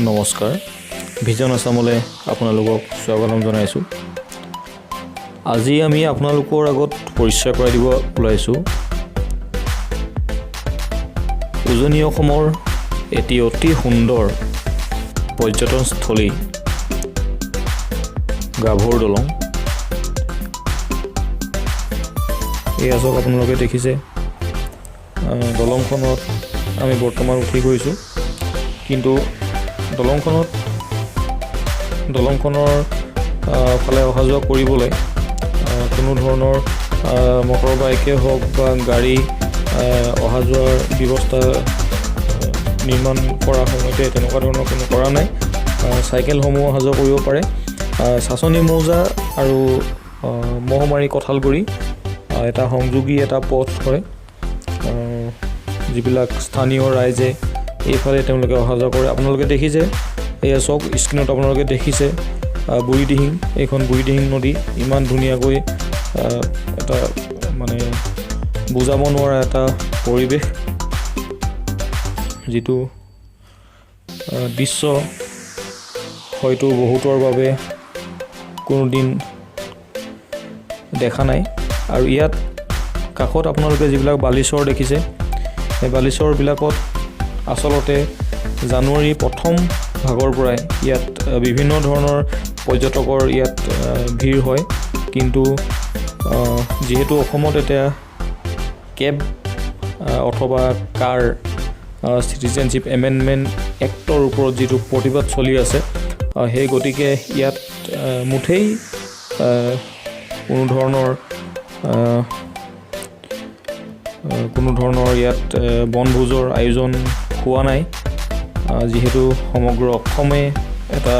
নমস্কাৰ, ভিজন আছামলৈ আপোনালোকক স্বাগতম জনাইছোঁ। আজি আমি আপোনালোকৰ আগত পৰিচয় কৰাই দিব ওলাইছোঁ উজনি অসমৰ এটি অতি সুন্দৰ পৰ্যটনস্থলী গাভৰু দলং। এই চাওক, আপোনালোকে দেখিছে, দলংখনত আমি বৰ্তমান উঠি গৈছোঁ। কিন্তু দলংখনৰ ফালে অহা যোৱা কৰিবলৈ কোনো ধৰণৰ মটৰ বাইকেই হওক বা গাড়ী অহা যোৱাৰ ব্যৱস্থা নিৰ্মাণ কৰা সময়তে তেনেকুৱা ধৰণৰ কোনো কৰা নাই। চাইকেলসমূহ অহা যোৱা কৰিব পাৰে। চাচনি মৌজা আৰু মহমাৰী কঁঠালগুৰি এটা সংযোগী এটা পথ হয়। যিবিলাক স্থানীয় ৰাইজে এইফালে তেওঁলোকে অহা যোৱা কৰে। আপোনালোকে দেখিছে, এয়া চাওক, স্ক্ৰীণত আপোনালোকে দেখিছে বুঢ়ীদিহিং। এইখন বুঢ়ীদিহিং নদী। ইমান ধুনীয়াকৈ এটা মানে বুজাব নোৱাৰা এটা পৰিৱেশ, যিটো দৃশ্য হয়তো বহুতৰ বাবে কোনোদিন দেখা নাই। আৰু ইয়াত কাষত আপোনালোকে যিবিলাক বালিচৰ দেখিছে, সেই বালিচৰবিলাকত আচলতে জানুৱাৰী প্ৰথম ভাগৰ পৰাই ইয়াত বিভিন্ন ধৰণৰ পৰ্যটকৰ ইয়াত ভিৰ হয়। কিন্তু যিহেতু অসমত এতিয়া কেব অথবা কাৰ চিটিজেনশ্বিপ এমেণ্ডমেণ্ট এক্টৰ ওপৰত যিটো প্ৰতিবাদ চলি আছে, সেই গতিকে ইয়াত মুঠেই কোনো ধৰণৰ ইয়াত বনভোজৰ আয়োজন হোৱা নাই। যিহেতু সমগ্ৰ অসমে এটা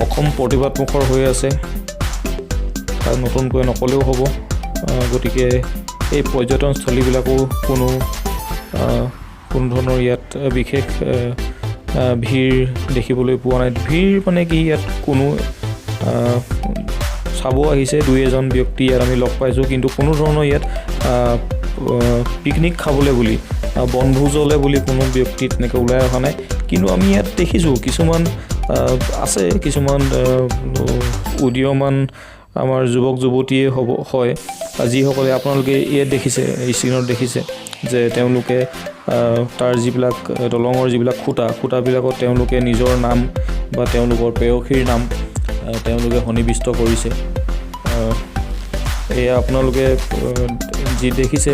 অসম প্ৰতিবাদমুখৰ হৈ আছে, তাক নতুনকৈ নক'লেও হ'ব। গতিকে এই পৰ্যটনস্থলীবিলাকো কোনো ধৰণৰ ইয়াত বিশেষ ভিৰ দেখিবলৈ পোৱা নাই। ভিৰ মানে কি, ইয়াত কোনো চাব আহিছে দুই এজন ব্যক্তি ইয়াত আমি লগ পাইছোঁ। কিন্তু কোনো ধৰণৰ ইয়াত পিকনিক খাবলৈ বুলি, বনভোজলৈ বুলি কোনো ব্যক্তি তেনেকৈ ওলাই অহা নাই। কিন্তু আমি ইয়াত দেখিছোঁ কিছুমান আছে, কিছুমান উদীয়মান আমাৰ যুৱক যুৱতীয়ে হ'ব হয়, যিসকলে আপোনালোকে ইয়াত দেখিছে, স্ক্ৰীণত দেখিছে যে তেওঁলোকে তাৰ যিবিলাক দলঙৰ যিবিলাক খুঁটা, খুঁটাবিলাকত তেওঁলোকে নিজৰ নাম বা তেওঁলোকৰ প্ৰেয়সীৰ নাম তেওঁলোকে সন্নিৱিষ্ট কৰিছে। এয়া আপোনালোকে যি দেখিছে,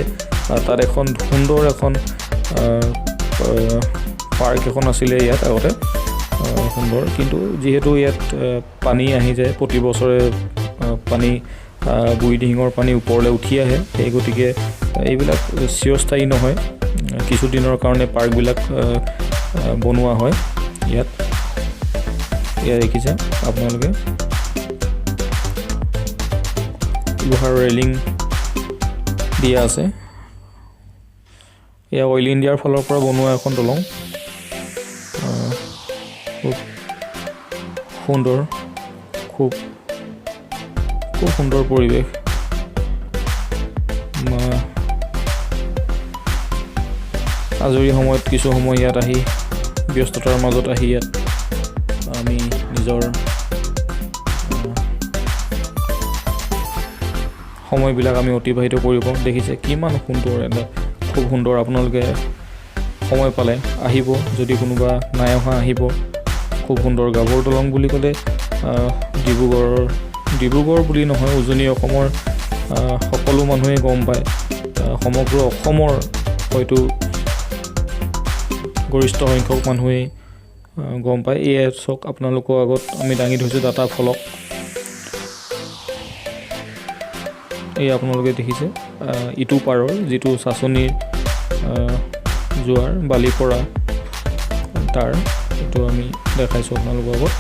তাত এখন সুন্দৰ এখন পাৰ্ক এখন আছিলে ইয়াত আগতে সুন্দৰ। কিন্তু যিহেতু ইয়াত পানী আহি যায় প্ৰতি বছৰে, পানী বুঢ়ীদিহিঙৰ পানী ওপৰলৈ উঠি আহে, সেই গতিকে এইবিলাক চিৰস্থায়ী নহয়। কিছুদিনৰ কাৰণে পাৰ্কবিলাক বনোৱা হয় ইয়াত। এয়া দেখিছে আপোনালোকে, লোহাৰ ৰেলিং দিয়া আছে। এয়া অইল ইণ্ডিয়াৰ ফালৰ পৰা বনোৱা এখন দলং। খুব সুন্দৰ, খুব খুব সুন্দৰ পৰিৱেশ। আজৰি সময়ত কিছু সময় ইয়াত আহি, ব্যস্ততাৰ মাজত আহি ইয়াত আমি নিজৰ সময়বিলাক আমি অতিবাহিত কৰিব। দেখিছে কিমান সুন্দৰ এটা, খুব সুন্দৰ। আপোনালোকে সময় পালে আহিব, যদি কোনোবা নাই অহা আহিব। খুব সুন্দৰ গাভৰু দলং বুলি ক'লে ডিব্ৰুগড়ৰ, ডিব্ৰুগড় বুলি নহয়, উজনি অসমৰ সকলো মানুহেই গম পায়। সমগ্ৰ অসমৰ হয়তো গৰিষ্ঠ সংখ্যক মানুহেই গম পায়। এই চাওক, আপোনালোকৰ আগত আমি দাঙি ধৰিছোঁ ডাটা ফলক। এই আপোনালোকে দেখিছে ইটো পাৰৰ যিটো চাচনিৰ যোৱাৰ বালিপৰা, তাৰ এইটো আমি দেখাইছোঁ আপোনালোকৰ আগত।